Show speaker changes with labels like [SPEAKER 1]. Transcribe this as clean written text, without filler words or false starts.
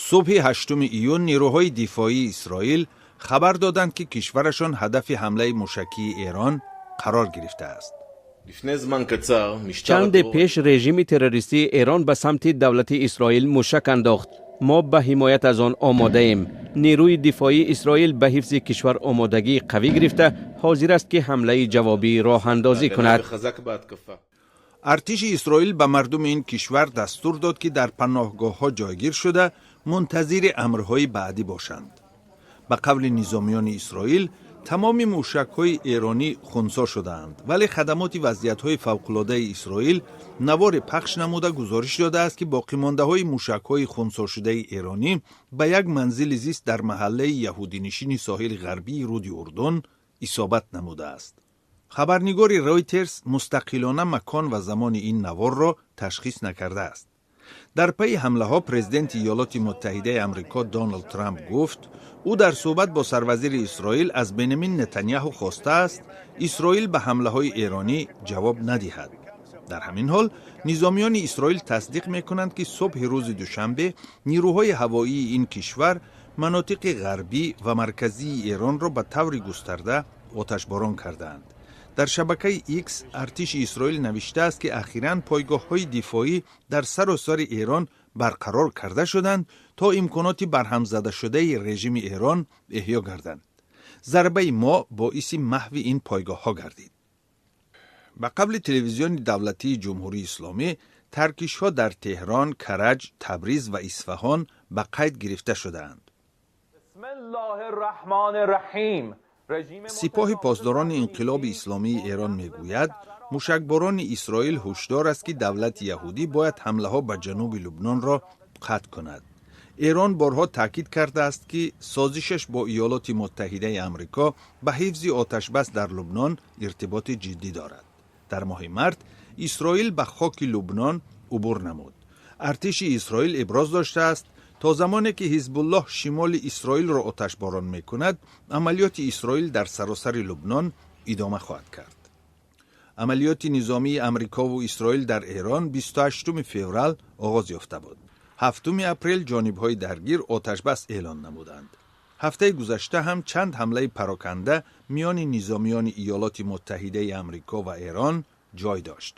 [SPEAKER 1] Субҳи 8 июн нерӯҳои дифоии Исроил хабар доданд, ки кишварашон ҳадафи ҳамлаи мушакии Эрон қарор гирифтааст.
[SPEAKER 2] Чанде пеш режими террористии Эрон ба самти давлати Исроил мушак андохт. Мо ба ҳимоят аз он омодаем. Нерӯи дифоии Исроил ба ҳифзи кишвар омодагии қавӣ гирифта, ҳозир аст, ки ҳамлаи ҷавобӣ роҳандозӣ кунад.
[SPEAKER 1] Артиши Исроил ба мардуми ин кишвар дастур дод, ки дар паноҳгоҳҳо ҷойгир шуда, мунтазири амрҳои баъдӣ бошанд. Ба қавли низомиёни Исроил, тамоми мушакҳои эронӣ хунсо шудаанд, вале хадамоти вазъиятҳои фавқулодаи Исроил наворе пахш намуда, гузориш додааст, ки боқимондаҳои мушакҳои хунсошудаи эронӣ ба як манзили зист дар маҳаллаи яҳудинишини соҳили ғарбии руди Урдун исобат намудааст. Хабарнигори Ройтерс мустақилона макон ва замони ин наворро ташхис накардааст. Дар пайи ҳамлаҳо президенти Иёлоти Муттаҳидаи Амрико Доналд Трамп гуфт, ӯ дар суҳбат бо сарвазири Исроил аз Бенямин Нетаняҳу хостааст, Исроил ба ҳамлаҳои эронӣ ҷавоб надиҳад. Дар ҳамин ҳол низомиёни Исроил тасдиқ мекунанд, ки субҳи рӯзи душанбе нирӯҳои ҳавоии ин кишвар манотиқи ғарбӣ ва марказии Эронро ба таври густарда оташборон кардаанд. Дар шабакаи Икс артиши Исроил навиштааст, ки ахиран пойгоҳҳои дифоӣ дар саросари Эрон барқарор карда шуданд, то имконоти барҳамзадашудаи режими Эрон эҳё гарданд. Зарбаи мо боиси маҳви ин пойгоҳҳо гардид. Ба қавли телевизиони давлатии Ҷумҳурии Исломӣ, таркишҳо дар Теҳрон, Караҷ, Табриз ва Исфаҳон ба қайд гирифта шудаанд. Сипоҳи Посдорони Инқилоби Исломии Эрон мегӯяд, мушакборони Исроил ҳушдор аст, ки давлати яҳудӣ бояд ҳамлаҳо ба ҷануби Лубнонро қатъ кунад. Эрон борҳо таъкид кардааст, ки созишаш бо Иёлоти Муттаҳидаи Амрико ба ҳифзи оташбас дар Лубнон иртиботи ҷиддӣ дорад. Дар моҳи март Исроил ба хоки Лубнон убур намуд. Артиши Исроил иброз доштааст, то замоне ки Ҳизбуллоҳ шимоли Исроилро оташборон мекунад, амалиёти Исроил дар саросари Лубнон идома хоҳад кард. Амалиёти низомии Амрикову Исроил дар Эрон 28 феврал оғоз ёфта буд. 7 апрел ҷонибҳои даргир оташбас эълон намуданд. Ҳафтаи гузашта ҳам чанд ҳамлаи пароканда миёни низомиёни Иёлоти Муттаҳидаи Амрико ва Эрон ҷой дошт.